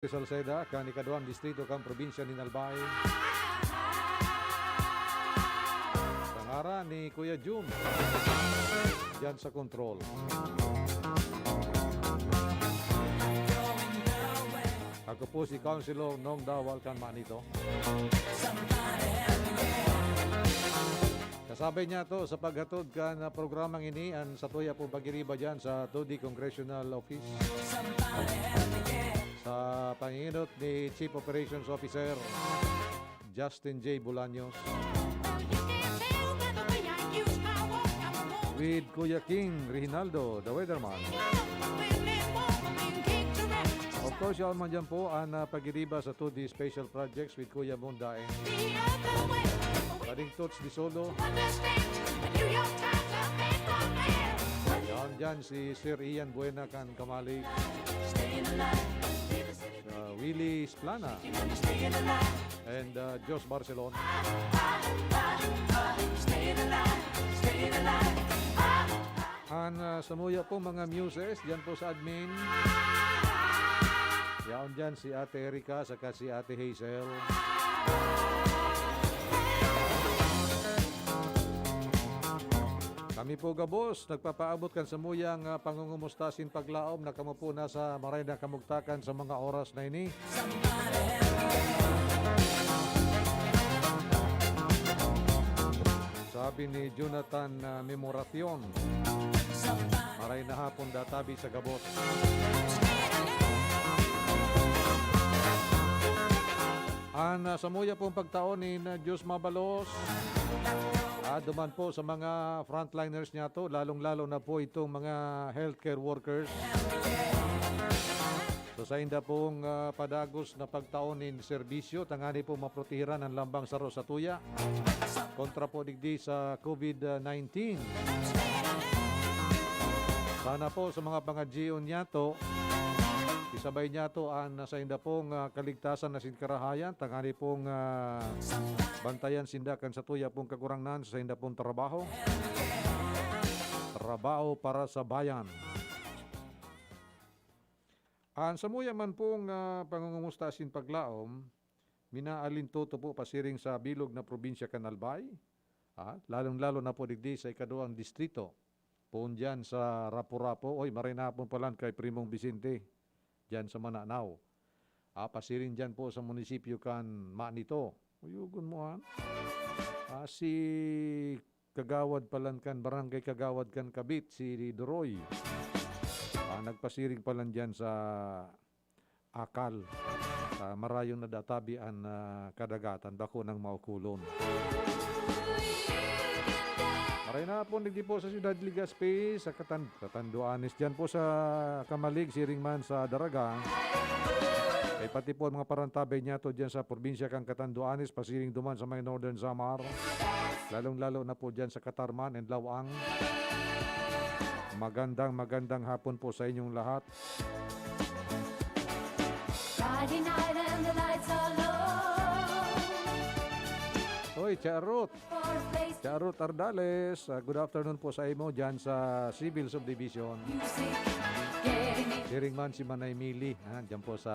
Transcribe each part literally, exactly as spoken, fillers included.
Salceda, kan ikaduwang distrito kan probinsya nin Albay. Sa ngaran ni Kuya Jun, diyan sa kontrol. Ako po si Councilor Nong Dawal kan Manito. Kasabay niyato sa paghatod kan, ah, programang ini, an satuya pong pagiriba diyan sa two D Congressional Office. Sa panginot ni Chief Operations Officer Justin J Bolaños. With Kuya King Reginaldo, the weatherman. Of course, yaon man dyan po an, ah, pagiriba sa two D special projects with Kuya Munda and Karing Toots Di Solo. Yaon dyan si Sir Ian Buena kan Kamalig. Uh, Willie Splana. And, uh, Josh Barcelona. An, ah, samuya po mga muses, dyan po sa admin. Yaon dyan si Ate Erica saka si Ate Hazel. Kami po gabos, nagpapaabot kan samuyang, ah, pangungumusta sin paglaom na kamo po nasa maray na kamugtakan sa mga oras na ini. Sabi ni Jonathan, ah, Memoracion, "Maray na hapon, databi sa gabos." An, ah, samuya pong pagtao nin, ah, Diyos mabalos. Ah, duman po sa mga frontliners niyato, lalong-lalo na po itong mga healthcare workers. So, sainda pong, ah, padagos na pagtao nin serbisyo, tangani po maprotehiran an lambang saro satuya kontra po digdi sa COVID nineteen. Sana po sa mga pangadyion niyato, isabay niyato an sainda pong, ah, kaligtasan na sin karahayan, tangani pong, ah, bantayan sinda kan satuya pong Kagurangnan sa sainda pong trabaho. Trabaho para sa bayan. An samuya man pong, ah, pangungumusta asin paglaom, minaalintoto po pasiring sa bilog na probinsya kan Albay, ah, lalong-lalo na po digdi sa ikaduwang distrito, poon diyan sa Rapu-Rapu. Oy, maray na hapon palan kay Primong Vicente, diyan sa Mananao. Ah, pasiring diyan po sa munisipyo kan Manito. Uyugon mo, ah. Ah, si Kagawad palan kan Barangay Kagawad kan Kabit, si Doroy. Ah, nagpasiring palan diyan sa Akal. Ah, marayon na databi an, ah, kadagatan, bako nang maukulon. Maray na hapon digdi po sa Siyudad Legazpi, sa Katan-, Catanduanes, diyan po sa Camalig, siring man sa Daraga. Ay pati po ang mga parantabay niyato diyan sa probinsya kan Catanduanes, pasiring duman sa may Northern Samar. Lalong-lalo na po diyan sa Catarman and Laoang. Magandang, magandang hapon po sa inyong lahat. Friday night and the lights are low. Hoy, Charot! Charot Ardales, ah, good afternoon po sa imo dyan sa Civil Subdivision. Siring man si Manay Mili, ha, dyan po sa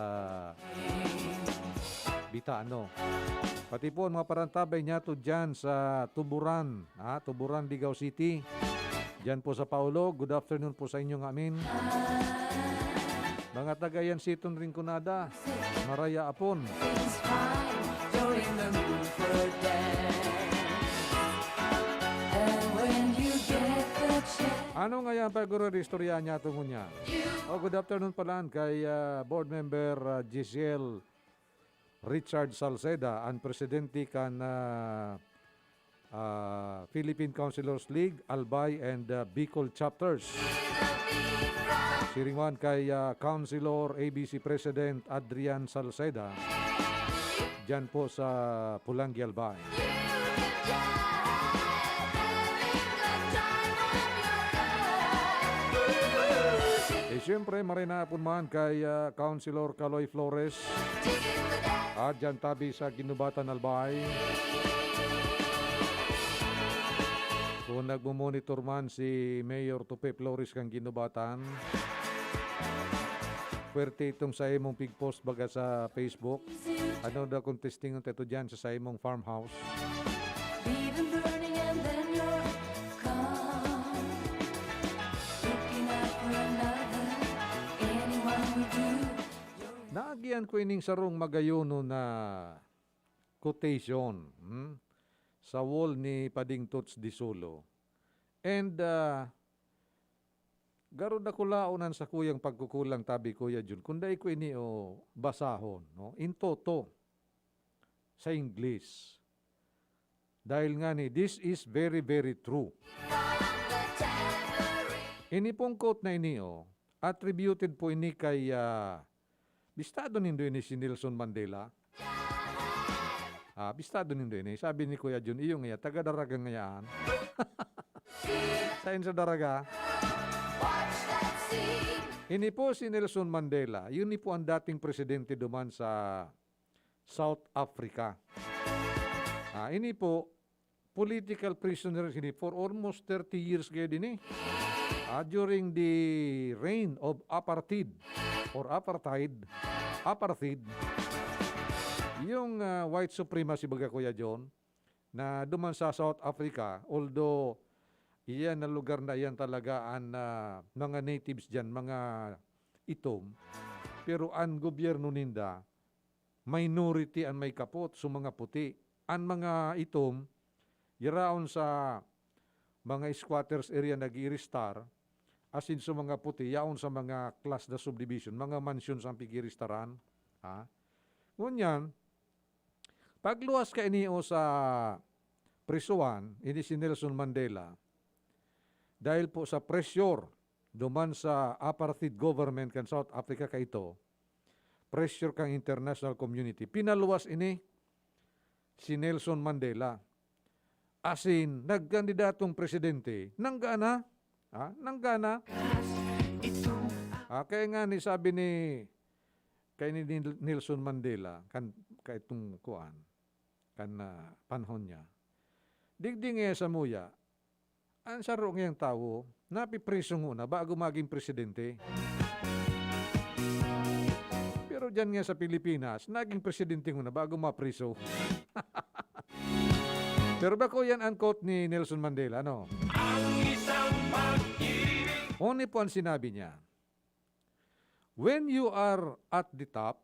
Bitano. Pati po ang mga parantabay niyato dyan sa Tuburan, ha, Tuburan, Ligao City. Dyan po sa Paolo, good afternoon po sa inyo ngamin. Mga taga Yanciton, Rinconada, maraya apon. Things fine during the Milford dance. And when you get the chance. Ano ngaya an pagkuro istorya niyato ngunyan? Oh, good afternoon palan kay, ah, Board Member, ah, Giselle Richard Salceda, an presidente kan, ah, ah, Philippine Councilors League, Albay and, ah, Bicol chapters. Siring man kay, ah, Councilor A B C President Adrian Salceda, dyan po sa Pulangi, Albay. Eh, siyempre, maray na hapon man kay, ah, Councilor Kaloy Flores. At dyan tabi sa Guinobatan, Albay. Kung nagmumonitor man si Mayor Tupe Flores kan Guinobatan, puwerte itong sa imong pig-post baga sa Facebook. Ano daw kung testingon ta ito diyan sa, sa imong farmhouse? Leave them burning and then you're gone. Looking out for another, anyone will do. Naagihan ko ining sarong magayonon na quotation, hmm, sa wall ni Pading Toots Disulo. And, ah, garo dakulaon an sakuyang pagkukulang, tabi, Kuya Jun, kun dai ko ini, o, basahon, no? In toto, sa English. Dahil ngani, this is very, very true. Ini pong quote na ini, o, attributed po ini kay, ah, bistado nindo ini si Nelson Mandela? Ah, bistado nindo ini. Sabi ni Kuya Jun, iyo ngaya, taga Daraga ngayaan. Sain sa Daraga? Ini po si Nelson Mandela. Yun ni po ang dating presidente duman sa South Africa. Ah, ini po, political prisoner ini for almost thirty years kayo din eh. Ah, during the reign of apartheid or apartheid, apartheid, yung, ah, white supremacy, baga, Kuya John, na duman sa South Africa, although iyan na lugar na iyan talaga ang, ah, mga natives diyan, mga itom, pero ang gobyerno ninda, minority an may kapot, so mga puti. An mga itom, yaraon sa mga squatters area nag-iiristar, asin sa mga puti, yaon sa mga class na subdivision, mga mansion sa pigiristaran. Ha? Ngunyan, pagluwas kaini o sa prisuhan, ini si Nelson Mandela, dahil po sa pressure duman sa apartheid government kan South Africa kaito, pressure kan international community, pinaluwas ini si Nelson Mandela. Asin, nagkandidatong presidente, nanggana, ha? Nanggana. Ah, kaya nga ni, sabi ni, kay ni Nel-, Nelson Mandela, kan, kaitong kuan, kan, ah, panahon niya, digdi ngaya samuya, ang saro ngayang tawo, napipriso nguna bago maging presidente. Pero diyan nga sa Pilipinas, naging presidente nguna bago mapriso. Pero bako yan ang quote ni Nelson Mandela, no? Ang isang pag-ibig. Ano po ang sinabi niya? When you are at the top,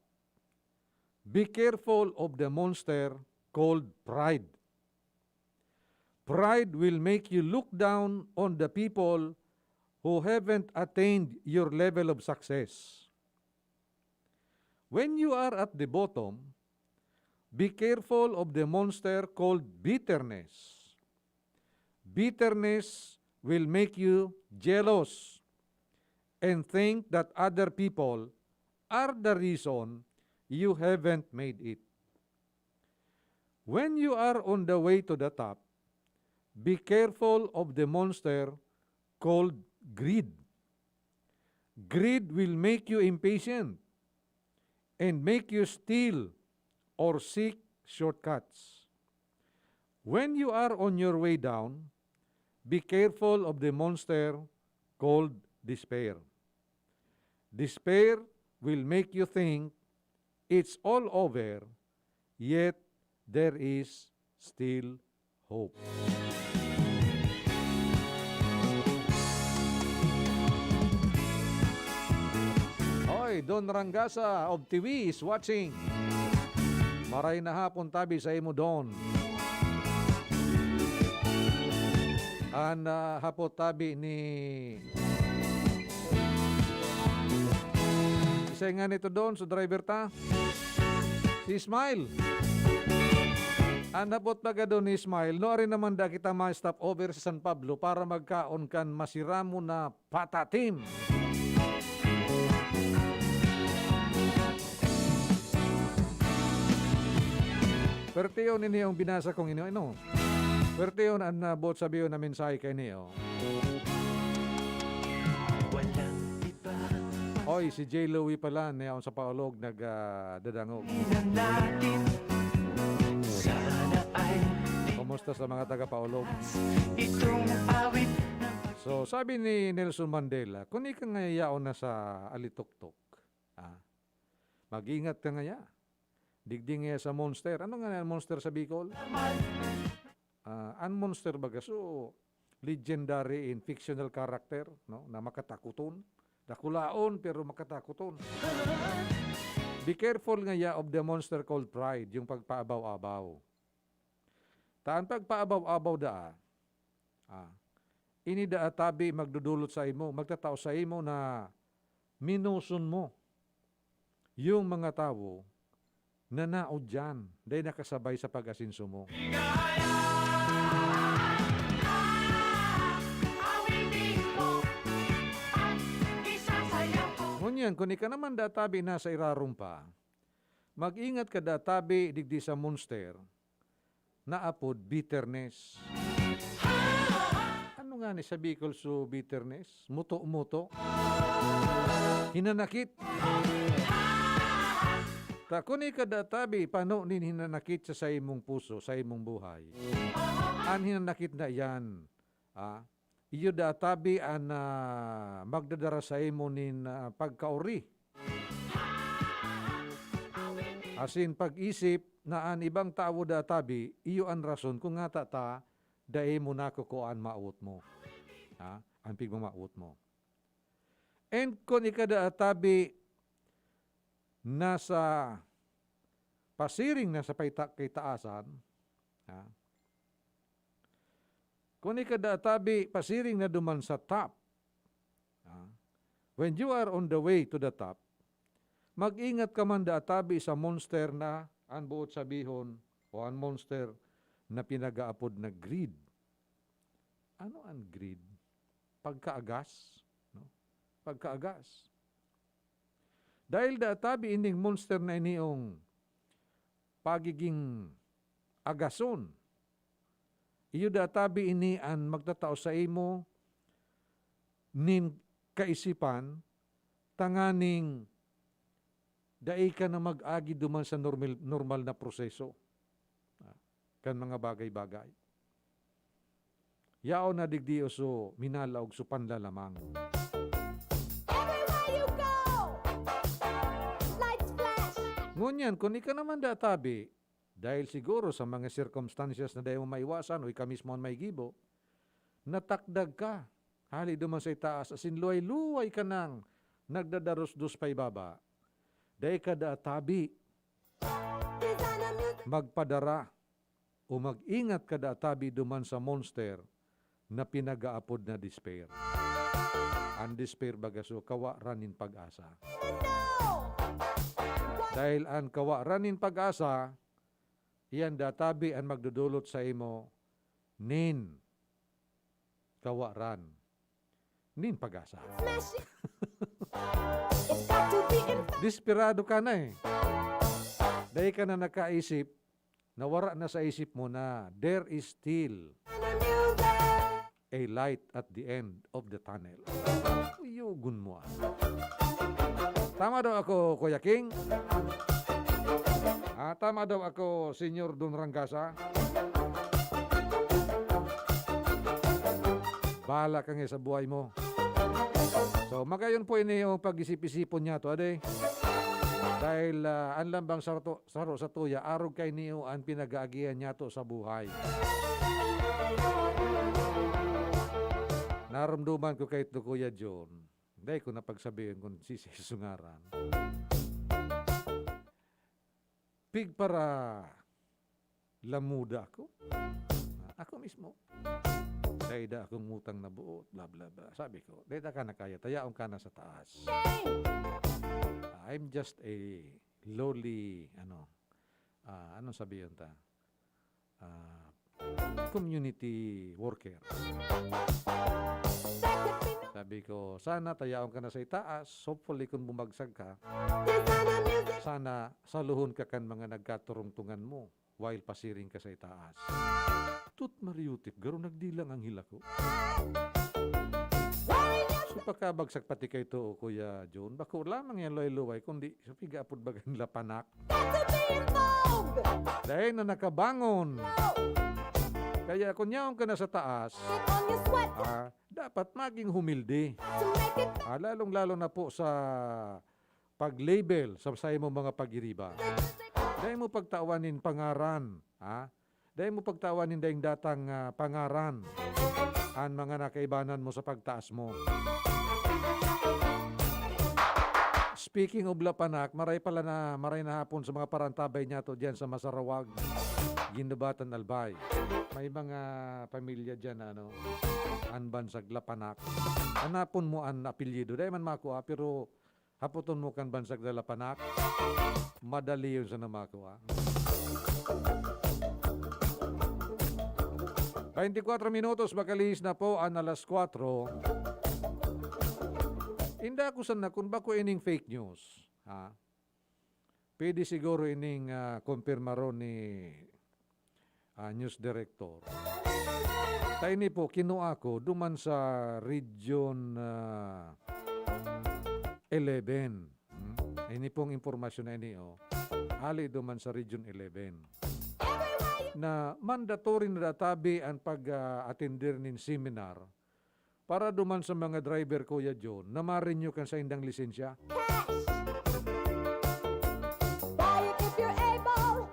be careful of the monster called pride. Pride will make you look down on the people who haven't attained your level of success. When you are at the bottom, be careful of the monster called bitterness. Bitterness will make you jealous and think that other people are the reason you haven't made it. When you are on the way to the top, be careful of the monster called greed. Greed will make you impatient and make you steal or seek shortcuts. When you are on your way down, be careful of the monster called despair. Despair will make you think it's all over, yet there is still hope. Oy, Don Rangasa of Tiwi is watching. Maray na hapon tabi sa imo, Don. An, ah, hapot tabi ni, isay nga nito, Don, so driver ta? Si Ismail. An hapot baga, Don Ismail, nuarin naman da kita ma-stop over sa San Pablo para magkaon kan masiramon na patatim. Pertiyon ini yung binasa kong ino-ino. Pertiyon an, ah, buot sabiyon na mensahe kaini, oh. Walang iba. Oy, si J. Louie pala, niyaon sa Paolog, nag, ah, dadangog. Tingnan natin. Sana ay di Kumusta sa mga taga Paolog? Itong awit na So, sabi ni Nelson Mandela, "Kung ika nga yaon na sa alitoktok, Ah, mag-ingat ka ngaya. Digdi ngaya sa monster. Ano nga ang monster sa Bicol? Ah, ang monster baga, so, legendary in fictional character, no, na makatakoton. Dakulaon, pero makatakoton. Be careful ngaya of the monster called pride, yung pagpaabaw-abaw. Ta an pagpaabaw-abaw daa, ah, ini daa tabi magdudulot saimo, magtatao saimo na minuson mo yung mga tawo na naodyan, dai nakasabay sa pag-asenso mo. Ngunyan, kun ika naman daa tabi nasa irarom pa, mag-ingat ka daa tabi digdi sa monster na apod bitterness. Ano nga ni sa Bicol so bitterness? Muto-muto? Hinanakit? Ta kun ika daa tabi pano nin hinanakit sa saimong puso, saimong buhay, an hinanakit na iyan, ah, iyo daa tabi an, ah, magdadara saimo nin, ah, pagkaori. Asin pag-isip na an ibang tawo daa tabi, iyo an rason kung ngata ta dai mo nakukua an mawot mo. Ha? An pigmamawot mo. And kun ika daa tabi nasa pasiring na sa paita-, kaitaasan, ha? Kun ika daa tabi pasiring na duman sa top, ha? When you are on the way to the top, mag-ingat ka man daa tabi sa monster na an boot sabihon o an monster na pinag-aapod na greed. Ano an greed? Pagkaagas, no? Pagkaagas. Dahil daa tabi ining monster na ini yung pagiging agason. Iyo daa tabi ini an magtatao saimo nin kaisipan tanganing dai ka na mag-agi duman sa normal, normal na proseso, ah, kan mga bagay-bagay. Yaon na digdi o so minalaog so panlalamang. Everywhere you go, lights flash. Ngunyan, kun ika naman daa tabi, dahil siguro sa mga sirkumstansiyas na dai mo maiwasan o ika mismo an may gibo, natakdag ka hali duman sa itaas asin luway-luway ka nang nagdadarusdos pa ibaba. Dai ka daa tabi magpadara o mag-ingat ka daa tabi duman sa monster na pinag-aapod na despair. An despair baga so kawaran nin pag-asa. Dahil an kawaran nin pag-asa, iyan daa tabi an magdudulot saimo nin kawaran nin pag-asa. Desperado ka na eh. Dai ka na nakaisip, nawara na sa isip mo na there is still a light at the end of the tunnel. Kuyogon mo, ah. Tama daw ako, Kuya King? Ah, tama daw ako, Senyor Don Rangasa? Bahala ka nga sa buhay mo. So, magayon po ini yung pag-isip-isipon niya to, ade. Dahil, ah, an lambang sarto-, saro sa tuya, arog kay niyo an pinag-aagihan niya to sa buhay. Narumduman ko kay to, Kuya John. Dai ko na pagsabihin kung si Jesus ngaran. Pigpara lamuda ako. Ako mismo. Dai da akong utang na buot, bla, bla, bla. Sabi ko, "Dai da ka na kaya, tayaon ka na sa taas." I'm just a lowly, ano, ah, anong sabihin ta? Ah, community worker. Sabi ko, "Sana tayaon ka na sa itaas. Hopefully, kung bumagsak ka, sana saluhon ka kan mga nagkaturungtungan mo while pasiring ka sa itaas." Tut mariutip, garo nagdilang ang hila ko. So, pakabagsak pati kay to, Kuya John, bako lamang yan luway-luway, kundi sa piga apod bagan lapanak. Dahil na nakabangon. Kaya kung yaon ka na sa taas, ah, dapat maging humilde. Ah, lalong-lalo na po sa pag-label sa saimong mga pagiriba. Dai mo pagtawan nin pangaran, ha? Dai mo pagtawan nin daing datang, ah, pangaran an mga nakaibanan mo sa pagtaas mo. Speaking of Lapanak, maray pala na, maray na hapon sa mga parantabay niyato diyan sa Masarawag, Guinobatan, Albay. May mga pamilya diyan na ano, an bansag Lapanak. Hanapon mo an apelyido. Dai man makua, pero hapoton mo kan bansag na Lapanak. Madali yun sa namakua. Twenty-four minutos, makalihis na po an alas kwatro. Inda ko sana kung bako ining fake news, ha? Pwede siguro ining, ah, kumpirmaron ni, ah, news director. Ta ini po, kinua ko duman sa Region, ah, eleven. Hmm? Ini pong impormasyon na ini, oh. Hali duman sa Region eleven. Na mandatory na databi ang pag, ah, atender nin seminar para duman sa mga driver, Kuya John, na ma-renew kan saindang lisensya. Buy it if you're able.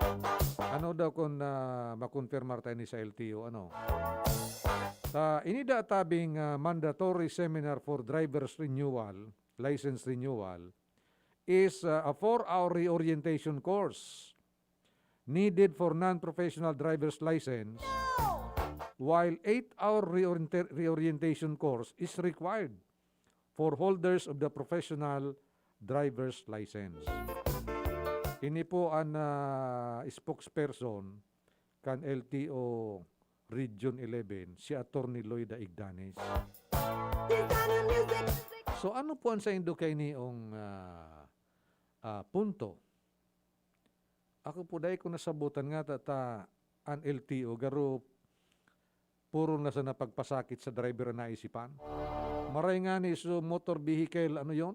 Ano daw kung, ah, makonfirmar tayo ni sa L T O, ano? Sa inida tabing, ah, mandatory seminar for driver's renewal, license renewal, is, ah, a four-hour reorientation course needed for non-professional driver's license, while eight-hour reorienta-, reorientation course is required for holders of the professional driver's license. Ini po an, ah, spokesperson kan L T O Region eleven, si Attorney Lloyda Igdanes. So, ano po an saindo kainiyong, ah, ah, punto? Ako po, dai ko nasabutan nga ta, ta an L T O, garo puro na sana pagpasakit sa driver an naisipan. Maray ngani so motor vehicle, ano yon?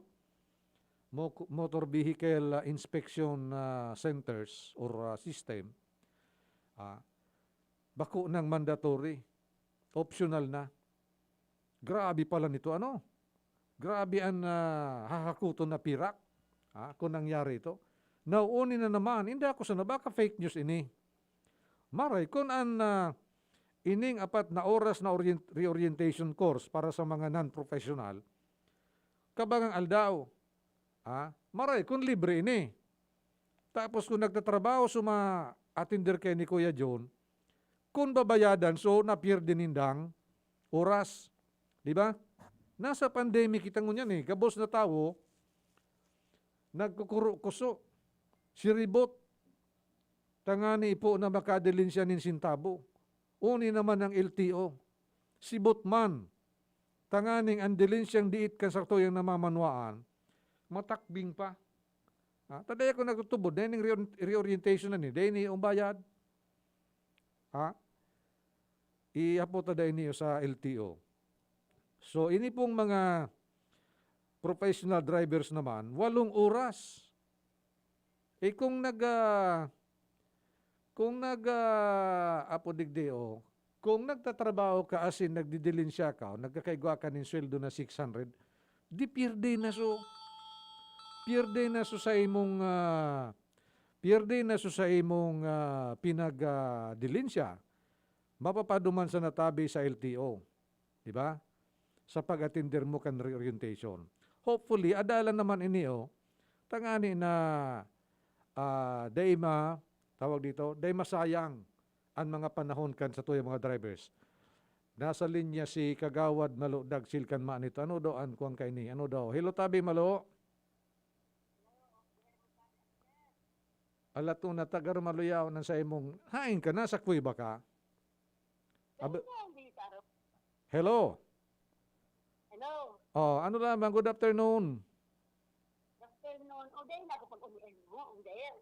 Mo-, motor vehicle, ah, inspection, ah, centers or, ah, system. Ah, bako nang mandatory. Optional na. Grabe pala nito, ano? Grabe an, ah, hahakoton na pirak, ah, kung nangyari ito. Now, uni na naman, hindi ako sana, baka fake news ini. Maray, kun an, ah, ining apat na oras na orient-, reorientation course para sa mga non-professional, kabangang aldaw, ah, maray, kun libre ini. Tapos kung nagtatrabaho suma-, atender kay ni Kuya John, kun babayadan, so, napierde nindang oras. Di ba? Nasa pandemic kita ngunyan eh. Gabos na tawo, nagkukuro-kuso. Siribot. Tangani po na makadilin siya nin sintabo. Uni naman ang L T O. Sibot man. Tanganing ang dilin siyang diit kan sartuyang namamanwaan, matakbing pa. Ah, ta dai ako nagtutubod, dai ning reor-, reorientation na ni, dai ni bayad. Ha? Ihapot ta dai niyo sa L T O. So, ini pong mga professional drivers naman, walong oras. Eh, kung nag, ah, kung nag, ah, apo digdi, oh, kung nagtatrabaho ka, as in, nagdidilinsya ka, o nagkakaigwa ka nin sweldo na six hundred, di pierde na so, pierde na so sa imong, ah, pierde na so sa imong, ah, pinag, ah, dilinsya. Mapapaduman sa natabi sa L T O. Di ba? Sa pag-atender mo kan reorientation. Hopefully, adalan naman ini, oh. Tangani na, ah, dai ma-, tawag dito, dai masayang an mga panahon kan satuyang mga drivers. Nasa linya si Kagawad Malo Dagsil kan Manito. Ano daw an kuwan kaini? Ano daw? Hello, tabi, Malo? Alatona, taga Rumaluyaw nang sa imong, hain ka na, sa kuweba ka? Ab-, Hello, hindi, Saro. Hello. Hello. Oh, ano lamang, good afternoon. Good afternoon. O, dahil na ako pag-uli mo, o, dahil.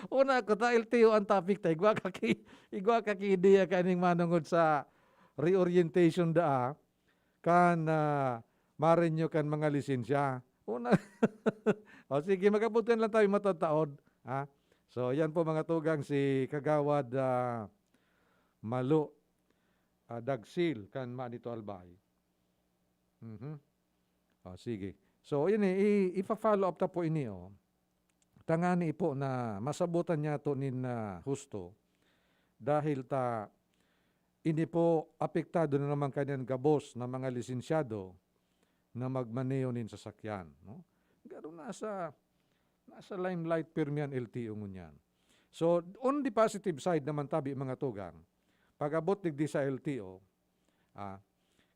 Una ko ta, L T O ang topic ta. Igwa ka ki-, igwa ka ki ideya kaning manongod sa reorientation daa kan, ah, ma-renew kan mga lisensya. Una. O sige, mag-abot ka na lang tayo matataod, ha? So, yan po mga tugang, si Kagawad, ah, Malo. ah, dagsil kan Manito Albay. Mhm. O, sige. So, ini, i-, ifa-follow up ta po ini, oh. Tangani po na masabutan niya to nin, ah, husto. Dahil ta, ini po, apektado na naman kaniyan gabos na mga lisensyado na magmaneho nin sasakyan, no? Garo nasa, nasa limelight pirmi an L T O ngunyan. So, on the positive side naman tabi, mga tugang, pag-abot digdi sa L T O, ah,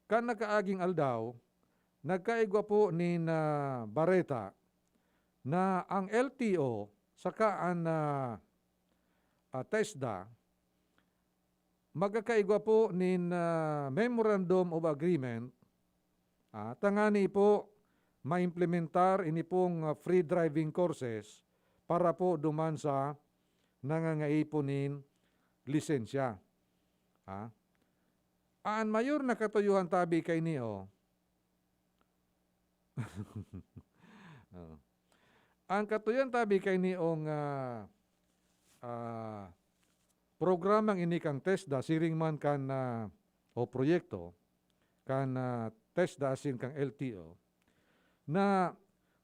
kan nakaaging aldaw, nagkaigwa po nin, ah, bareta na ang L T O saka an, ah, ah, TESDA magkakaigwa po nin, ah, Memorandum of Agreement, ah, tangani po maimplementar ini pong, ah, free driving courses para po duman sa nangangaipo nin lisensya. Ah, an mayor na katuyohan tabi kaini, oh. Oo. An katuyohan tabi kaini ong, ah, ah, programang ini kan TESDA, siring man kan, ah, o proyekto kan, ah, TESDA asin kan L T O, na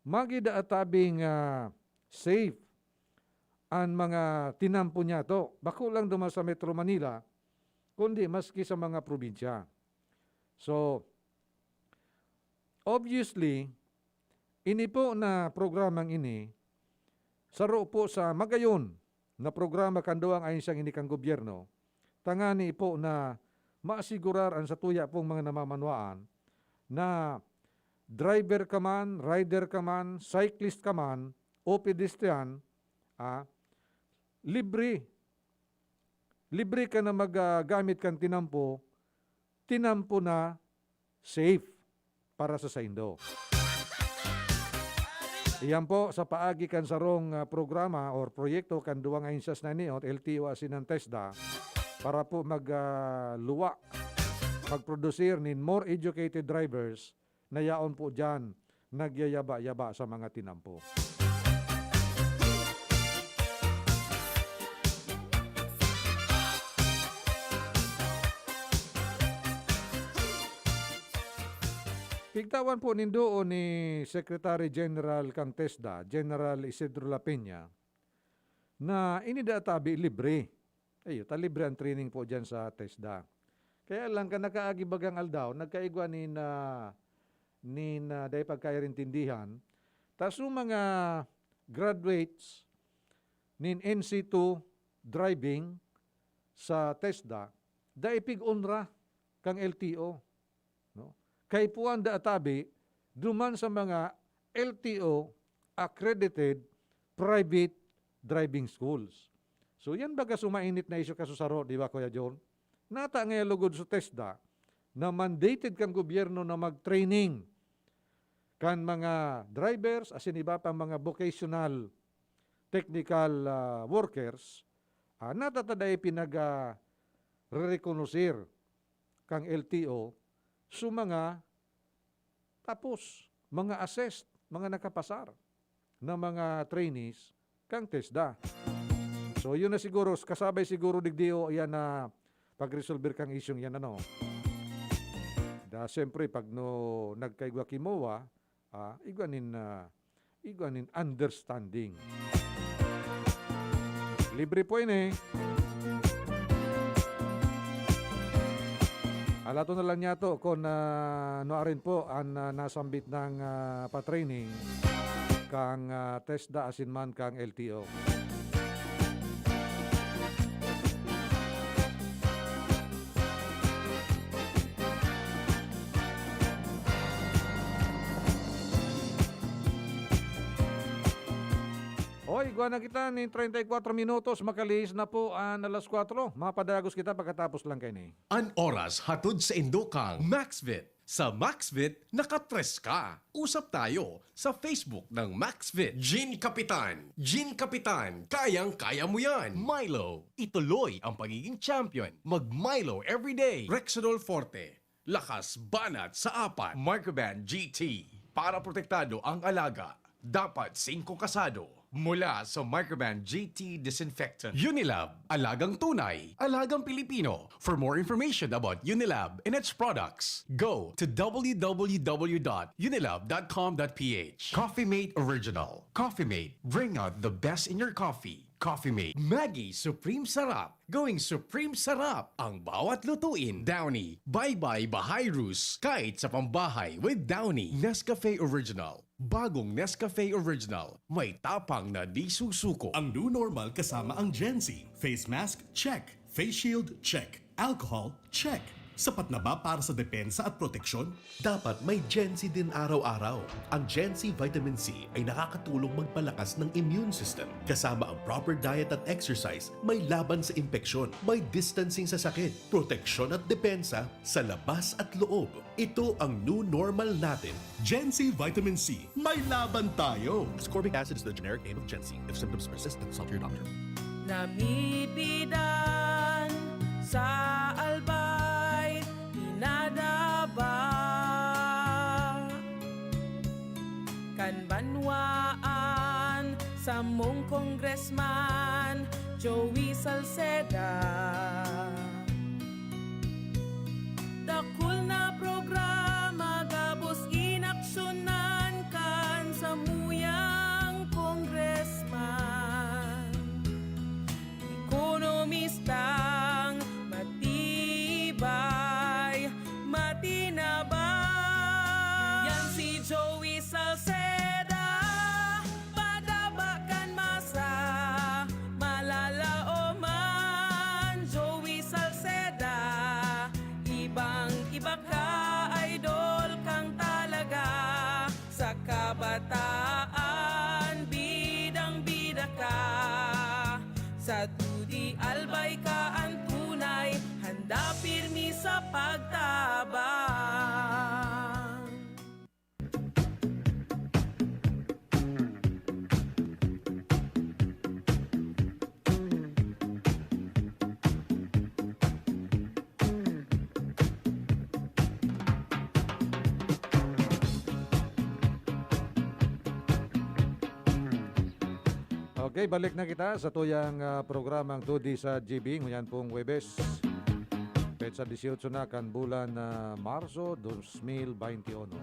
magida tabing, ah, safe an mga tinampo niyato, bako lang duman sa Metro Manila, kundi maski sa mga probinsya. So, obviously, ini po na programang ini, saro po sa magayon na programa kan duwang ahensyang ini kan gobyerno, tangani po na maasigurar an satuya pong mga namamanwaan na driver ka man, rider ka man, cyclist ka man, o pedestrian, ah, libre. Libre ka na mag, ah, gamit kan tinampo, tinampo na safe para sa saindo. Iyan po sa paagi kan sarong, ah, programa or proyekto kan duwang ahensyas na ini, o L T O asin an TESDA, para po mag, ah, luwa, magprodusir nin more educated drivers na yaon po diyan nagyayaba-yaba sa mga tinampo. Pigtawan po nindo ni Secretary General kan TESDA, General Isidro La Peña, na ini daa tabi libre. Ayo, ta libre ang training po diyan sa TESDA. Kaya lang, kan nakaagi bagang aldaw, nagkaigwa nin, ah, nin, ah, dai pagkairintindihan. Ta su mga graduates nin N C two driving sa TESDA, dai pig-onra kang L T O, no? Kaipuhan daa tabi duman sa mga L T O accredited private driving schools. So, yan baga su mainit na isyu kasusaro, di ba, Kuya John? Nata ngaya lugod su TESDA na mandated kan gobyerno na mag-training kan mga drivers asin iba pang mga vocational technical, ah, workers, ah, nata ta dai pinag, ah, rerekonosir kang L T O su mga tapos, mga assessed, mga nakapasar na mga trainees kang TESDA. So, yun na siguro, kasabay siguro digdi o yan na pagresolver kang isyung yan, ano. Da, siyempre, pag no, nagkaigwa ki MOA, ah, igwa nin, ah, igwa nin understanding. Libre po ini. Alaton na lang niyato kun, ah, nuarin po an, ah, nasambit nang, ah, pa-training kang, ah, TESDA asin man kang L T O. Hoy, igwa na kita nin treinta y cuatro minutos, makalihis na po an alas kwatro. Mapadagos kita pagkatapos lang kaini. An oras hatod saindo kang Maxvit. Sa Maxvit, nakatres ka. Usap tayo sa Facebook ng Maxvit. Gin Kapitan. Gin Kapitan, kayang-kaya mo yan. Milo, ituloy ang pagiging champion. Mag Milo everyday. Rexidol Forte, lakas banat sa apat. Microban G T, para protektado ang alaga. Dapat singko kasado. Mula sa Microban G T Disinfectant. Unilab, alagang tunay, alagang Pilipino. For more information about Unilab and its products, go to w w w dot unilab dot com dot p h. Coffee Mate Original. Coffee Mate, bring out the best in your coffee. Coffee Mate. Maggi Supreme Sarap. Going Supreme Sarap ang bawat lutuin. Downy. Bye-bye Bahayrus. Kahit sa pambahay with Downy. Nescafe Original. Bagong Nescafe Original. May tapang na di susuko. Ang new normal kasama ang Gen Z. Face mask, check. Face shield, check. Alcohol, check. Sapat na ba para sa depensa at proteksyon? Dapat may Gen Z din araw-araw. Ang Gen Z Vitamin C ay nakakatulong magpalakas ng immune system. Kasama ang proper diet at exercise, may laban sa impeksyon, may distancing sa sakit, proteksyon at depensa sa labas at loob. Ito ang new normal natin. Gen Z Vitamin C, may laban tayo! Ascorbic acid is the generic name of Gen Z. If symptoms persist, consult your doctor. Namidbidan sa Albay, pinadaba kan banwaan, samong Congressman Joey Salceda. Dakul na programa gabos inaksyonan kan samuyang congressman. Ekonomistang matibay, matinabang. Yan si Joey Salceda, padaba kan masa, malalaoman. Joey Salceda, ibang-iba ka, idol kang talaga. Sa kabataan, bidang-bida ka. Sa dudi, Albay ka an tunay, handa pirmi sa pagtabang. Okay, balik na kita sa tuyang, ah, programang Todi sa G B. Ngunyan pong Huwebes, petsa dieciocho na kan bulan na Marso dos mil veintiuno.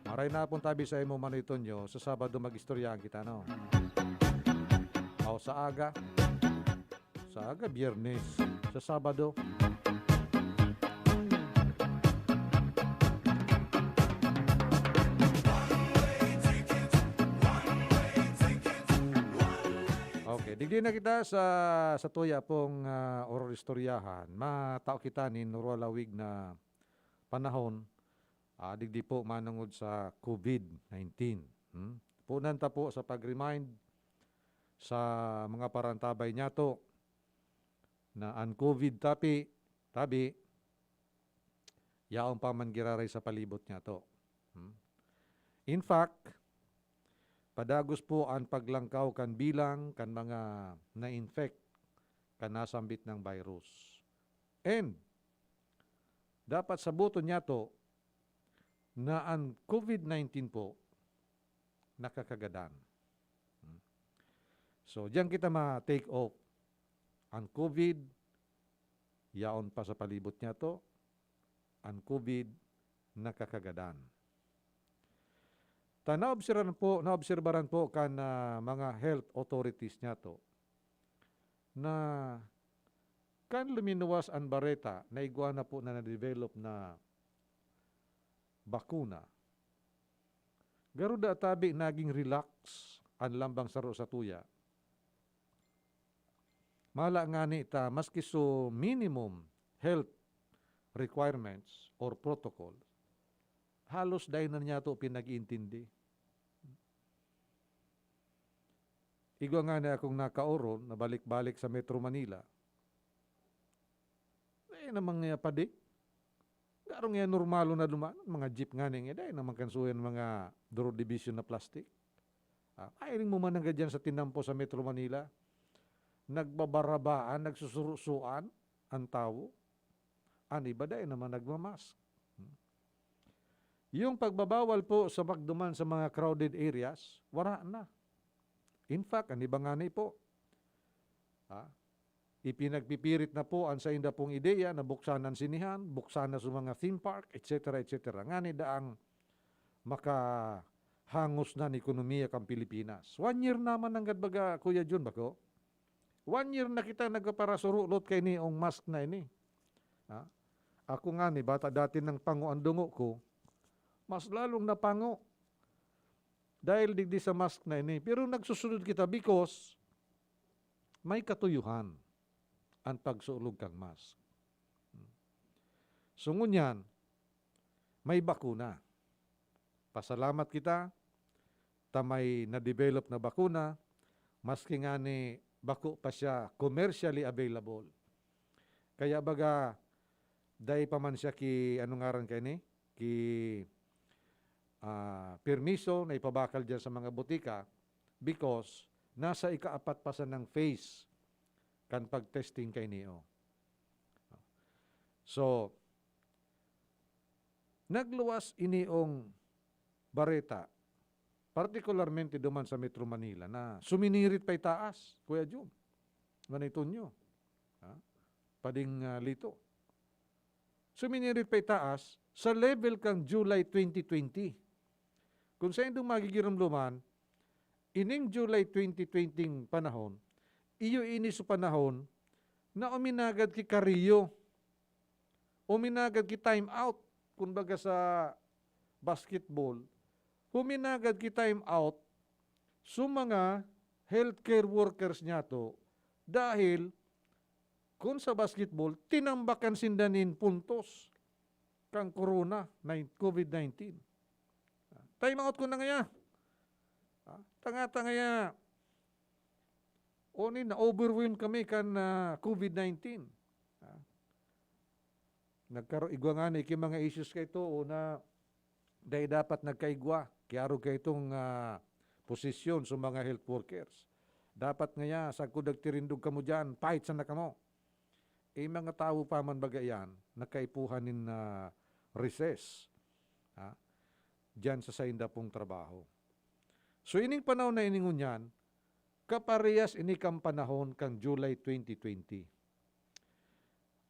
Maray na pong tabi sa imo, Manoy Tonyo, sa Sabado mag-istoryahan kita, no? O sa aga. Sa aga, Biyernes. Sa Sabado. Okay, digdi na kita sa, sa tuya pong, ah, oror-istoryahan. Matao kita nin nuralawig na panahon, ah, digdi po manongod sa COVID nineteen. Hmm? Punan ta po sa pag-remind sa mga parantabay niyato na an COVID tapi, tabi, yaon pa man giraray sa palibot niyato. Hmm? In fact, padagos po an paglangkaw kan bilang kan mga na-infect kan nasambit nang virus. And, dapat saboton niyato na an COVID nineteen po nakakagadan. Hmm? So, diyan kita ma-take off. An COVID, yaon pa sa palibot niyato, an COVID nakakagadan. Ta naobserbaran po, naobserbaran po kan, ah, mga health authorities niyato na kan luminuwas an bareta na igwa na po na na-develop na bakuna, garo da tabi naging relax an lambang saro sa tuya. Mala ngani ta, maski so minimum health requirements or protocol, halos dai na niyato pinag-iintindi. Igwa ngani akong nakaoron na balik-balik sa Metro Manila. Dai namang, ah, padi. Garo ngaya normalo na duman, mga jeep ngani nga, dai naman kansuyan mga duro division na plastic. Ah, mairing mo man nanggad diyan sa tinampo sa Metro Manila, nagbabarabaan, nagsusurusuan an tawo. An iba dai naman nagmamask. Hmm. Yung pagbabawal po sa pagduman sa mga crowded areas, wara na. In fact, an iba ngani po, ha, ipinagpipirit na po an sainda pong ideya na buksan an sinehan, buksan na sa mga theme park, et cetera, et cetera. Ngani daang makahangos na an ekonomiya kan Pilipinas. One year naman nanggad baga, Kuya Jun, bako? One year na kita nagpaparasurulot kaini ong mask na ini. Ha? Ako ngani, bata dati nang pango ang dungo ko, mas lalong napango dahil digdi sa mask na ini. Pero nagsusunod kita because may katuyuhan an pagsulog kan mask. So ngunyan, may bakuna. Pasalamat kita ta may na-develop na bakuna, maski ngani bako pa siya commercially available. Kaya baga, dai pa man siya ki, ano ngaran kaini? Ki, ah, permiso na ipabakal diyan sa mga botika because nasa ikaapat pa sanang phase kan pag-testing kaini, oh. So, nagluwas iniong bareta, partikularmente duman sa Metro Manila, na suminirit pa itaas, Kuya Jun, Manay Tonyo, ha? Pading, ah, Lito. Suminirit pa itaas sa level kan July twenty twenty. Kung saindong magigiromdoman, ining July twenty twenty panahon, iyo ini sa panahon na uminagad ki Carrillo, uminagad ki time out, kumbaga sa basketball, huminagad ki time out sa mga healthcare workers niyato dahil kun sa basketball, tinambakan sinda nin puntos kan corona, nine, covid nineteen. Time out ko na ngaya. Ah, tanga-tanga ya. Oni, na-overwhelm kami kan, ah, covid nineteen. Ah, nagkaro-, igwa ngani ki mga issues kaito, o na dai dapat nagkaigwa, kiarog kaitong, ah, posisyon sa mga health workers. Dapat ngaya, sagkod nagtirindog kamo diyan, fight sana kamo. Eh, mga tawo pa man baga iyan, nakaipuhan nin, ah, recess, ha, diyan sa sainda pong trabaho. So, ining panahon na ini ngunyan, kaparehas ini kan panahon kan July twenty twenty.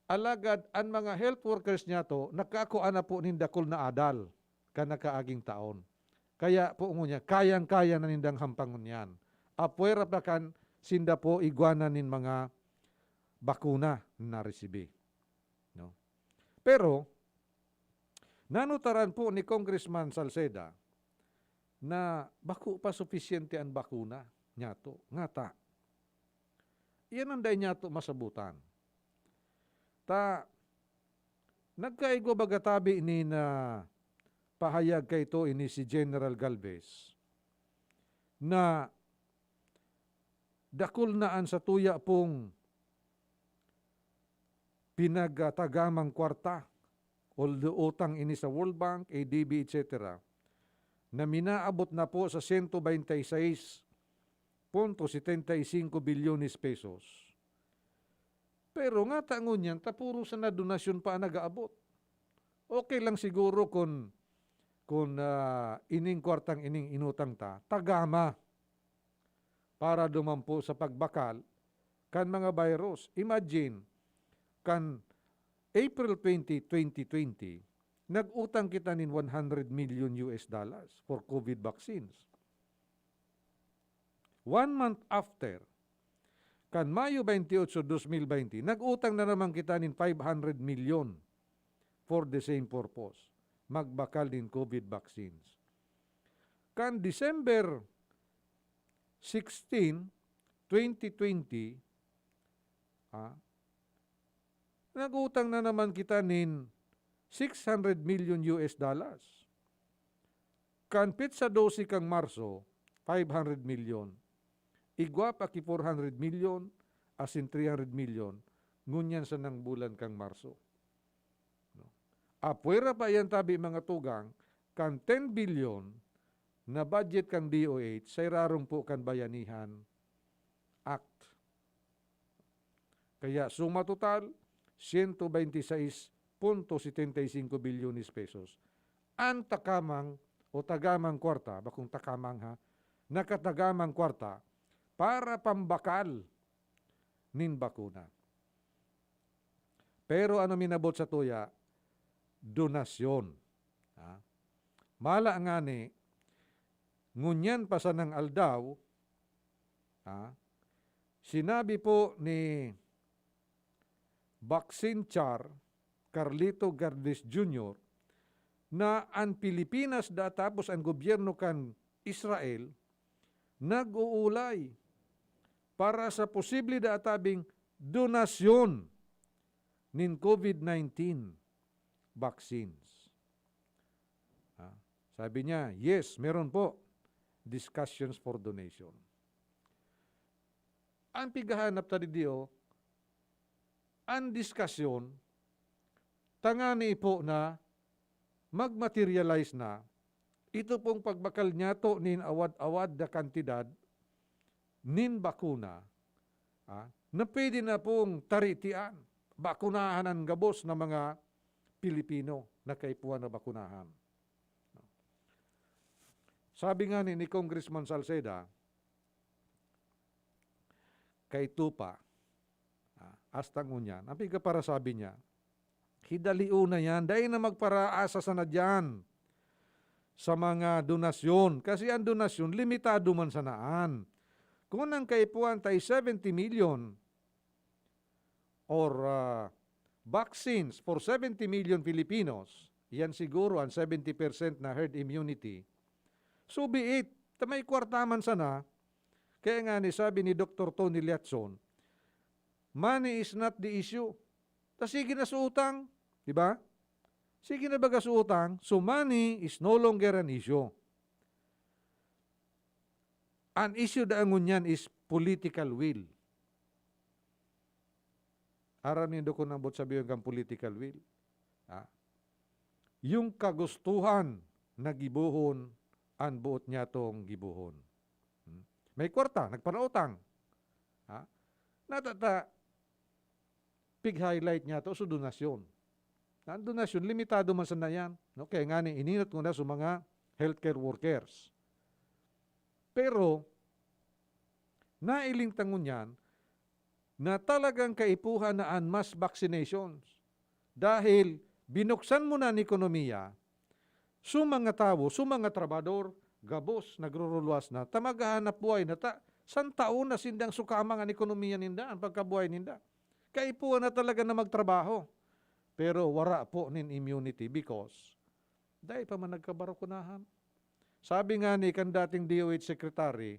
Alagad an mga health workers niyato, nakakua na po nin dakul na adal kan nakaaging taon. Kaya po ngunyan, kayang-kaya na nindang hampangon yan. Apwera pa kan sinda po igwa na nin mga bakuna na naresibi. No? Pero, nanutaran po ni Congressman Salceda na bako pa sufisyente an bakuna niyato. Ngata, iyan an dai niyato masabutan. Ta, nagkaigwa baga tabi nin pahayag kaito ini si General Galvez na dakul na an satuya pong pinagtagamang kwarta, although utang ini sa World Bank, A D B, et cetera, na minaabot na po sa sento baynte y seis punto setenta y singko bilyones pesos. Pero ngata ngunyan, ta puro sana donasyon pa an nag-aabot. Okay lang siguro kun, kun, ah, ining kwartang ining inutang ta, tagama para duman po sa pagbakal kan mga virus. Imagine, kan April twenty, twenty twenty, nag-utang kita nin one hundred million U S dollars for covid vaccines. One month after, kan Mayo twenty-eight, dos mil baynte, nag-utang na naman kita nin five hundred million for the same purpose, magbakal nin covid vaccines. Kan December sixteen, twenty twenty, ah, nag-utang na naman kita nin six hundred million U S dollars. Kan petsa dose kan Marso, five hundred million. Igwa pa ki four hundred million, asin three hundred million, ngunyan sanang bulan kan Marso. No? Apwera pa iyan tabi, mga tugang, kan ten bilyon na budget kan D O H sa irarong po kan Bayanihan Act. Kaya suma total, sento baynte sais punto setenta y singko bilyones pesos. An takamang o tagamang kwarta, bakong takamang ha, nakatagamang kwarta para pambakal nin bakuna. Pero ano minabot sa tuya? Donasyon. Ha? Mala ngani, ngunyan pa sanang aldaw, ha? Sinabi po ni Vaccine Char, Carlito Gardes Junior, na an Pilipinas da tapos an gobyerno kan Israel nag-uulay para sa posible da atabing donasyon nin COVID nineteen vaccines. Ah, sabi niya, "Yes, meron po. Discussions for donation." Ang pighahanap ta didio, ang diskasyon, tangani po na mag-materialize na ito pong pagbakal niyato nin awad-awad na kantidad nin bakuna, ah, na pwede na pong taritian, bakunahan ang gabos na mga Pilipino na kaipuhan na bakunahan. Sabi nga ni, ni Congressman Salceda, kay Tupa, ah, hasta ngunyan, ang pigkaparasabi niya, hidalion na yan, dai na magparaasa sana diyan sa mga donasyon. Kasi ang donasyon, limitado man sanaan. Kung ang kaipuhan ta is seventy million or, ah, vaccines for seventy million Filipinos, yan siguro ang seventy percent na herd immunity. So be it, ta may kwarta man sana. Kaya nga ni sabi ni Doktor Tony Liatzon, "Money is not the issue." Ta sige na sa utang, di ba? Sige na baga sa utang, so money is no longer an issue. An issue da ngunyan is political will. Aram nindo kung ambot sabihin kang political will. Ah. Yung kagustuhan na gibohon, ang buot niya tong gibohon. Hmm? May kwarta, nagparautang. Ha? Natata, pig-highlight niya to sa donasyon. Ang donasyon, limitado man sana yan. No? Kaya nga ni, ininot ko na sa mga healthcare workers. Pero, nailing tangon yan na talagang kaipuhan na an mass vaccinations. Dahil binuksan mo na an ekonomiya, so mga tawo, so mga trabador, gabos, nagruruluwas na, ta maghahanap buhay na ta, san taon na sindang sukamang an ekonomiya ninda, ang pagkabuhay ninda. Kaipuhan na talaga na magtrabaho. Pero wara po nin immunity because dai pa man nagkabarukunahan. Sabi nga ni kan dating D O H secretary,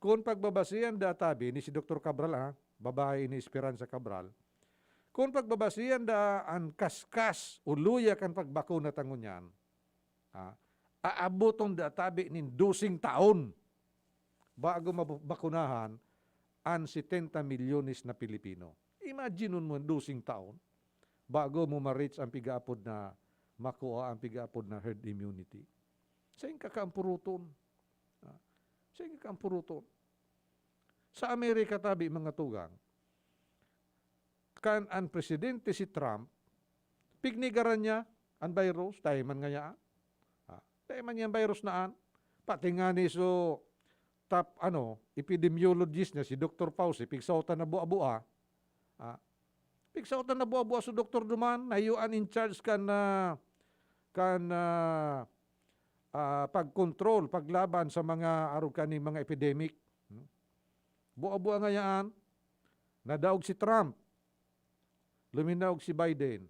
kun pagbabasihan da tabi ni si Doktor Cabral, ah, babae ni Esperanza Cabral, kun pagbabasihan da an kaskas o luya kan pagbakuna ta ngunyan, ah, aaboton da tabi nin doseng taon bago mabakunahan an setenta milyones na Pilipino. Imagine mo, doseng taon bago mo ma-reach ang pigaapod na, makua ang pigaapod na herd immunity. Sain ka kaampuruton? Ah, sain ka kaampuruton? Sa Amerika tabi, mga tugang, kan an presidente si Trump, pignigaran niya an virus, dai man ngayaan. Ah, dai man yan virus na an. Pati nga ni so top, ano, epidemiologist niya, si Doktor Fauci, pigsaotan na bua-bua. Ah, pigsaotan na bua-bua so doktor duman, na iyo an in charge kan, ah, kan, ah, ah, pag-control, paglaban sa mga arog kaning mga epidemic. Hmm? Bua-bua ngayaan, nadaog si Trump, luminaog si Biden.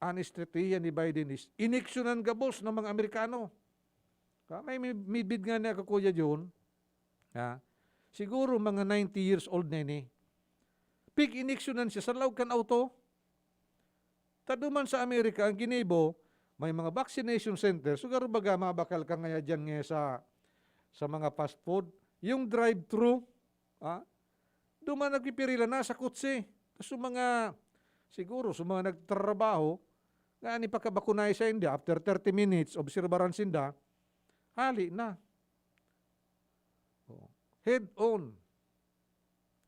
An estratehiya ni Biden is iniksyonan gabos ng mga Amerikano. Ka-, may, may midbid nga niya, Kuya John. Ha? Siguro mga ninety years old na ini. Pig-iniksyonan siya sa laog kan auto. Ta duman sa Amerika, ang ginibo, may mga vaccination center. So, garo baga, mabakal ka ngaya dyan ngaya sa, sa mga fast food. Yung drive-thru, ah, duman nagpipirila na sa kotse. So, mga, siguro, sa mga nagtrabaho, nga ni pagkabakunay sa inda, after thirty minutes, obserbaran sinda, hali na. Oh. Head-on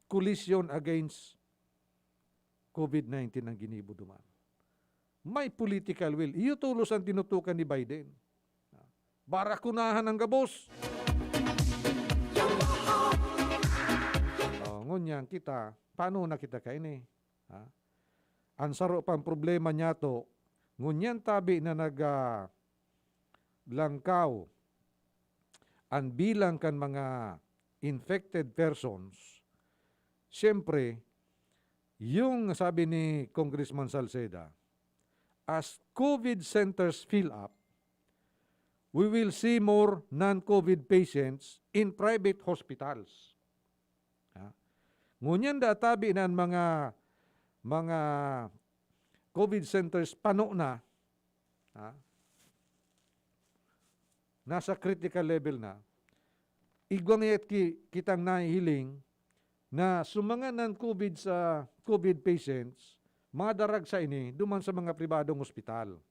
collision against COVID nineteen ang ginibo duman. May political will. Iyo tolos ang tinutukan ni Biden. Barakunahan ang gabos. Yo Ngunyan kita, paano na kita kaini? Ha? An saro pang problema niyato, ngunyan tabi na nag, ah, langkaw an bilang kan mga infected persons, siyempre, yung sabi ni Congressman Salceda, "As COVID centers fill up, we will see more non-COVID patients in private hospitals." Ha? Ngunyan da tabi na an mga, mga COVID centers pano na, ha? Nasa critical level na. Igwa ngayat ki-, kitang nahihiling na sumangan an COVID sa COVID patients, madarag sa ini duman sa mga pribadong ospital,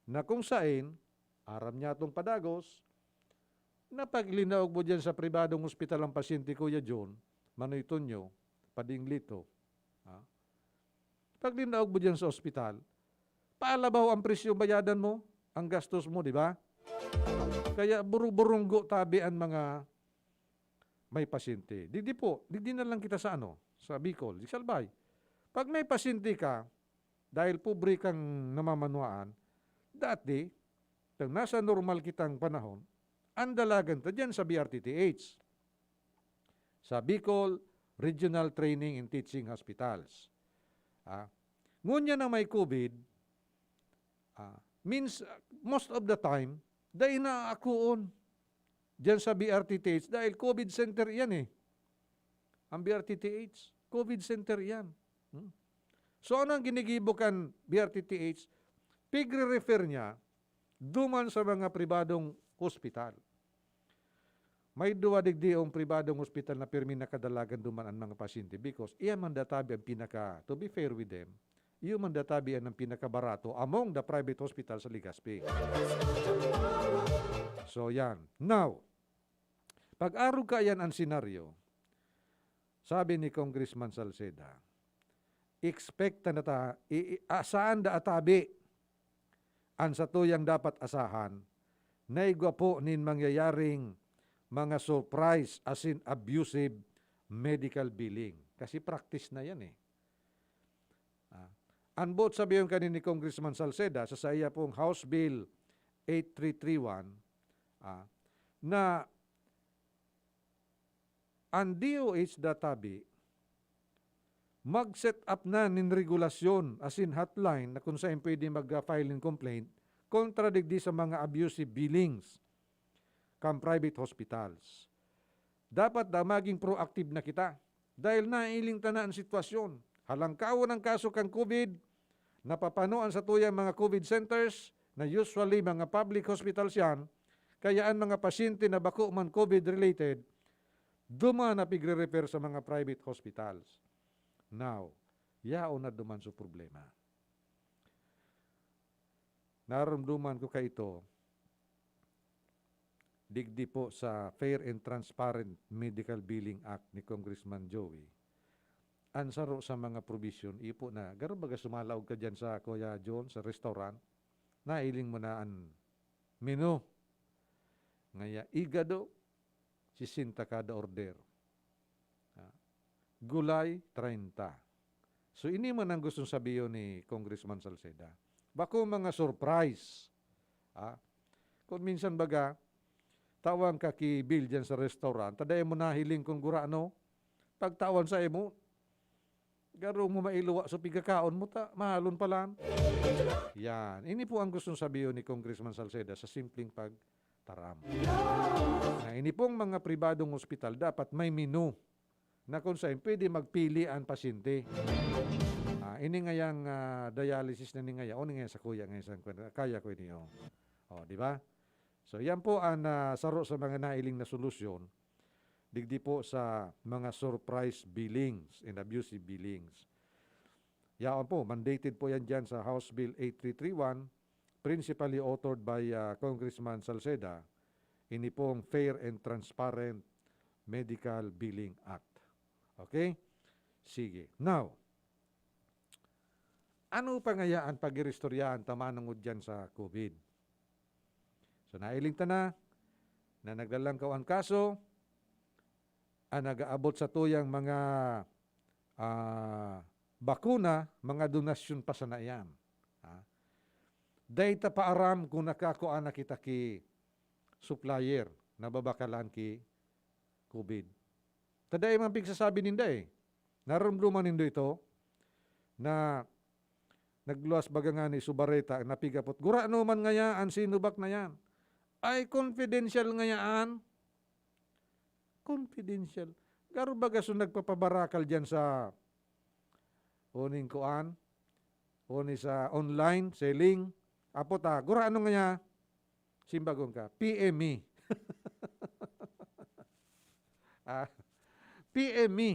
na kung sain, aram niya itong padagos, na pag linaog mo diyan sa pribadong ospital ang pasyente, Kuya John, Manoy Tonyo, Pading Lito, ha? Pag linaog mo diyan sa ospital, paalabaw ang presyo bayadan mo, ang gastos mo, di ba? Kaya buru-burunggo tabi an mga may pasyente. Digdi po, digdi na lang kita sa ano, sa Bicol, di Salbay. Pag may pasyente ka, dahil pobre kang namamanwaan, dati, nang nasa normal kitang panahon, ang dalagan ta diyan sa B R T T H, sa Bicol Regional Training and Teaching Hospitals. Ah, ngunyan na may COVID, ah, means, ah, most of the time, dai na akuon diyan sa B R T T H dahil COVID center iyan eh. Ang B R T T H, COVID center iyan. Hmm? So, ano ang ginigibo kan B R T T H? Pigre-refer niya duman sa mga pribadong hospital. May duwa digdi ang pribadong hospital na pirmi nakadalagan duman ang mga pasyente because iya man databi ang pinaka, to be fair with them, iyo man databi ang pinakabarato among the private hospital sa Legazpi. So, yan. Now, pag-arog ka yan ang senaryo, sabi ni Congressman Salceda, expect na ta, i, i, ah, saan da atabi? An satuyang dapat asahan, na igwa po nin mangyayaring mga surprise asin abusive medical billing. Kasi practice na yan eh. Ah, an boot sabihon kani ni Congressman Salceda sa saiya pong House Bill eight three three one, ah, na an D O H databi mag-set up na nin regulasyon asin hotline na kung saan pwede mag-file nin complaint kontra digdi sa mga abusive billings kan private hospitals. Dapat da maging proactive na kita dahil nailing ta na an sitwasyon. Halangkawon an kaso kan COVID, napapano an satuyang mga COVID centers na usually mga public hospitals yan, kaya an mga pasyente na bako man COVID-related, duman na pigre-refer sa mga private hospitals. Now, yaon na duman so problema. Narumduman ko kaito, digdi po sa Fair and Transparent Medical Billing Act ni Congressman Joey, an saro sa mga provision, iyo po na, garo baga sumalaog ka diyan sa Kuya John, sa restaurant, nailing mo na an menu. Ngaya, igado, sisenta kada order. Ah, gulay, treinta. So, ini man ang gustong sabihon ni Congressman Salceda. Bako mga surprise. Ah, kung minsan baga, tawan ka ki Bill dyan sa restaurant, ta dai mo nahiling kung gurano, pagtawan sa imo, garo mo mailuwa sa pigkakaon mo, ta mahalon pa lang. Yan. Ini po ang gustong sabihon ni Congressman Salceda sa simpleng pagtaram. Na ini pong mga pribadong ospital dapat may menu na kung saan pwede magpili ang pasyente. Ah, ini ngayang, ah, dialysis na ni ngaya, o ni ngaya sa kuya ngayon sa kaya ko ini, oh. Oh, di ba? So, yan po ang, ah, saro sa mga nailing na solusyon digdi po sa mga surprise billings and abusive billings. Yaon po, mandated po yan dyan sa House Bill eight three three one, principally authored by, ah, Congressman Salceda. Ini pong Fair and Transparent Medical Billing Act. Okay? Sige. Now, ano pa ngaya an pag-iristoryahan ta manongod dyan sa COVID? So, nailing ta na, na naglalangkaw an kaso, an nag-aabot satuyang mga, ah, bakuna, mga donasyon pa sana iyan. Ha? Dai ta pa aram kun nakakua na kita ki supplier na babakalan ki covid. Ta dai man pigsasabi ninda, eh. Naromdoman nindo ito na nagluwas baga ngani su bareta na pig-apot, "Gurano man ngaya an Sinovac na yan?" Ay, confidential ngayaan. Confidential. Garo baga su nagpapabarakal diyan sa uning kuan, uni sa online selling. Apot, ah, gurano ngaya? Simbagon ka, "P M me." Ah, "P M me."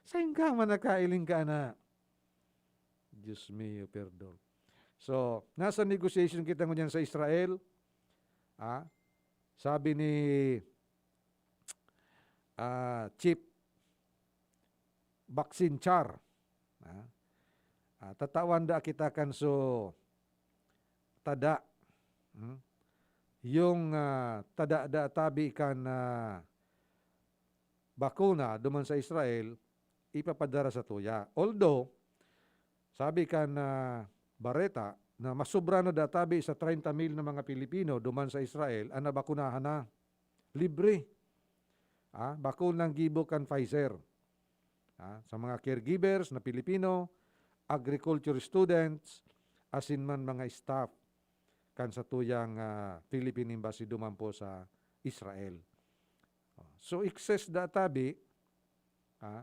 Sain ka man nakailing ka na? Diyos mio, perdon. So, nasa negotiation kita ngunyan sa Israel. Ah, sabi ni, ah, Chief Vaccine Char, ah, ah, tatawan da kita kan so tada. Hmm? Yung, ah, tada da tabi kan, ah, bakuna duman sa Israel, ipapadara satuya. Although, sabi kan, ah, bareta na masobra na da tabi sa treinta mil na mga Pilipino duman sa Israel an nabakunahan na. Libre. Ah, bakunang gibo kan Pfizer. Ah, sa mga caregivers na Pilipino, agriculture students, asin man mga staff kan satuyang, ah, Philippine Embassy duman po sa Israel. Oh, so, excess da tabi, ah,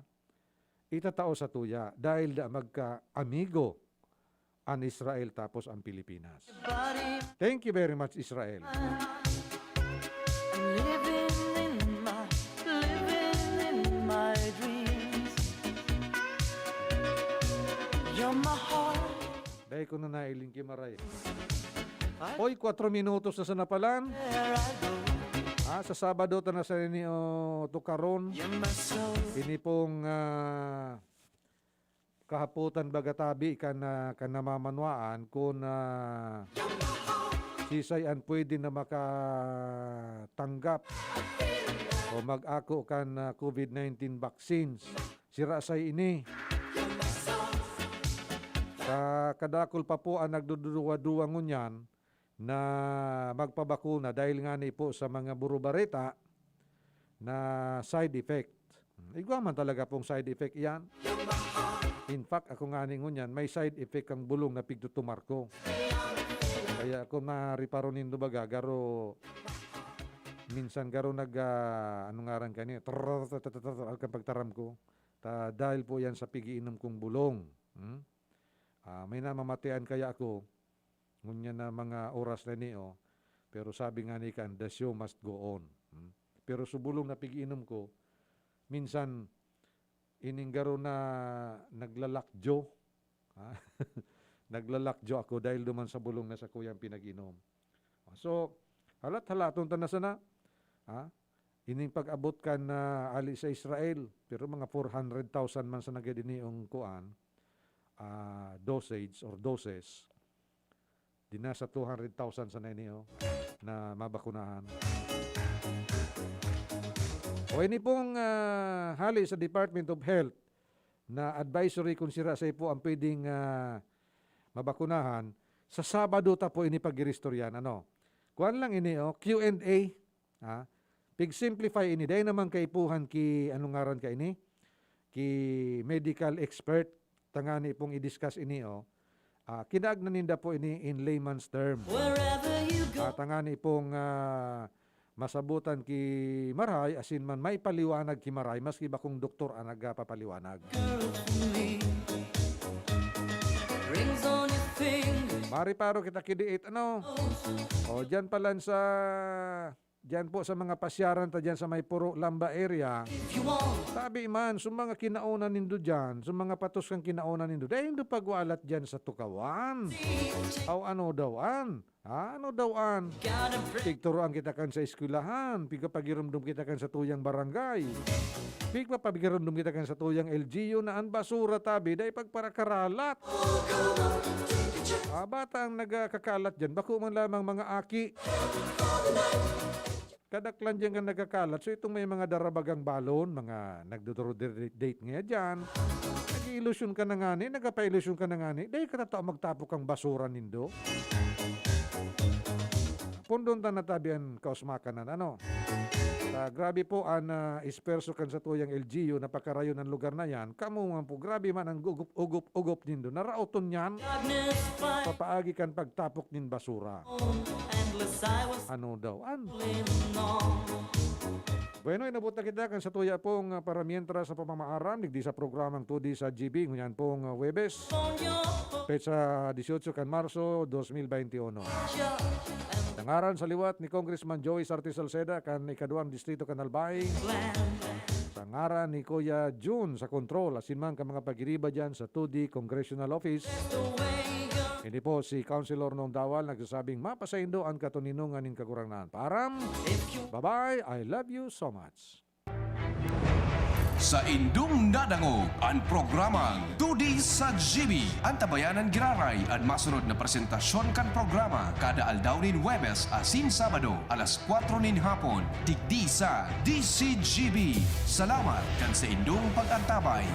itatao satuya dahil da magka-amigo an Israel tapos ang Pilipinas. Thank you very much, Israel. Living in my, living in my dreams. You're my heart. Dai ko na nailing ki Maray. Hoy, kwatro minutos na sa napalan. Where I go, Ah, sa Sabado ta na sa ini o tukaron. you're my soul. Ini pong, ah, kahapotan baga tabi kan, ah, kan namamanwaan kun, ah, sisay an pwede na makatanggap o mag-ako kan, ah, covid nineteen vaccines. Sira say ini. Sa kadakul pa po ang nagduduwa-duwa ngunyan na magpabakuna dahil ngani po sa mga burubareta na side effect. Igwa man talaga pong side effect iyan. In fact, ako ngani ngunyan, may side effect ang bulong na pigtutumar ko. Kaya kung mariparo nindo baga, garo, minsan garo nag, ah, ano ngaran kani, trrrr, trrrr, ang pagtaram ko. Ta, dahil po yan sa pigiinom kong bulong. Hmm? Ah, may namamatian kaya ako, ngunyan na mga oras na ini, oh. Pero sabi nga ni kan, "The show must go on." Hmm? Pero su bulong na pigiinom ko, minsan, ining garo na naglalakjo. Ha? Naglalakjo ako dahil duman sa bulong na sakuyang pinag-inom. So, halat-halaton ta na sana. Ha? Ining pag-abot kan, ah, ali sa Israel, pero mga four hundred thousand man sa nagad ini ang kuan, ah, dosage or doses. Di na sa two hundred thousand sana ini, oh, na mabakunahan. O ini pong, ah, hali sa Department of Health na advisory kung sira sa po ang pwedeng, ah, mabakunahan, sa Sabado ta po ini pag-iristoryan. Ano? Kuan lang ini, oh, Q and A. Ha? Pig-simplify ini. Dai naman kaipuhan ki, anong ngaran ka ini? Ki medical expert. Tangani pong i-discuss ini, oh. Ah, kinaagnan ninda po ini in layman's term. Wherever you go, Ah, tangani pong, ah, masabutan ki Maray, asin man maipaliwanag ki Maray, maski bakong doktor ang nagpapaliwanag. girl, for me. Rings on your finger. Mariparo kita ki diit, ano? O, dyan palan sa, dyan po sa mga pasyaran ta dyan sa may Puro Lamba area. If you want, Sabi man, sa mga kinaonan nindo dyan, sa mga patos kang kinaonan nindo, dahil nindo pagwalat dyan sa tukawan. Aw ano daw an? Ha? Ano daw an? gotta break. Pigturuan kita kan sa eskwelahan, pigpapagirumdom kita kan sa tuyang barangay. Pigpapagirumdom kita kan sa tuyang L G U na an basura tabi, dai pagparakaralat. Ah, bata ang nagkakalat dyan, bako man lamang mga aki. Kadaklan diyan nga nagkakalat. So, itong may mga darabagang balon, mga nagdodoro-date ngaya diyan, nag-iilusyon ka na ngani, nagpapailusyon ka na ngani, dai ka na tao magtapok kan basura nindo. Pundon ta na tabi an kausmakan nan, ano? Ta, grabe po an, ah, esperso kan satuyang L G U na pakarayon an lugar na yan. Kamo man po, grabe man an gugop-ugop-ugop nindo. Naraoton yan. Papaagi kan pagtapok nin basura. Ano daw an? Bueno, inabot na kita kan satuya pong, ah, para mientras sa pamamaaram, digdi sa programang Two D sa G B, ngunyan pong, ah, Huwebes, petsa dieciocho kan Marso, dos mil veintiuno. Sa ngaran sa liwat ni Congressman Joey Sarte Salceda kan ikaduwang distrito kan Albay, sa ngaran ni Kuya Jun sa kontrol, asin man kan mga pagiriba dyan sa Two D Congressional Office. Ini po si Councilor Nong Dawal nagsasabing, "Mapasaindo an katoninongan nin Kagurangnan." Param, bye-bye, I love you so much. Sa indong nadangog an programang Two D sa G B, an tabayanan giraray an masunod na presentasyon kan programa kada aldaw nin Huwebes asin Sabado, alas kwatro nin hapon, digdi sa D C G B. Salamat kan sa indong pag-antabay.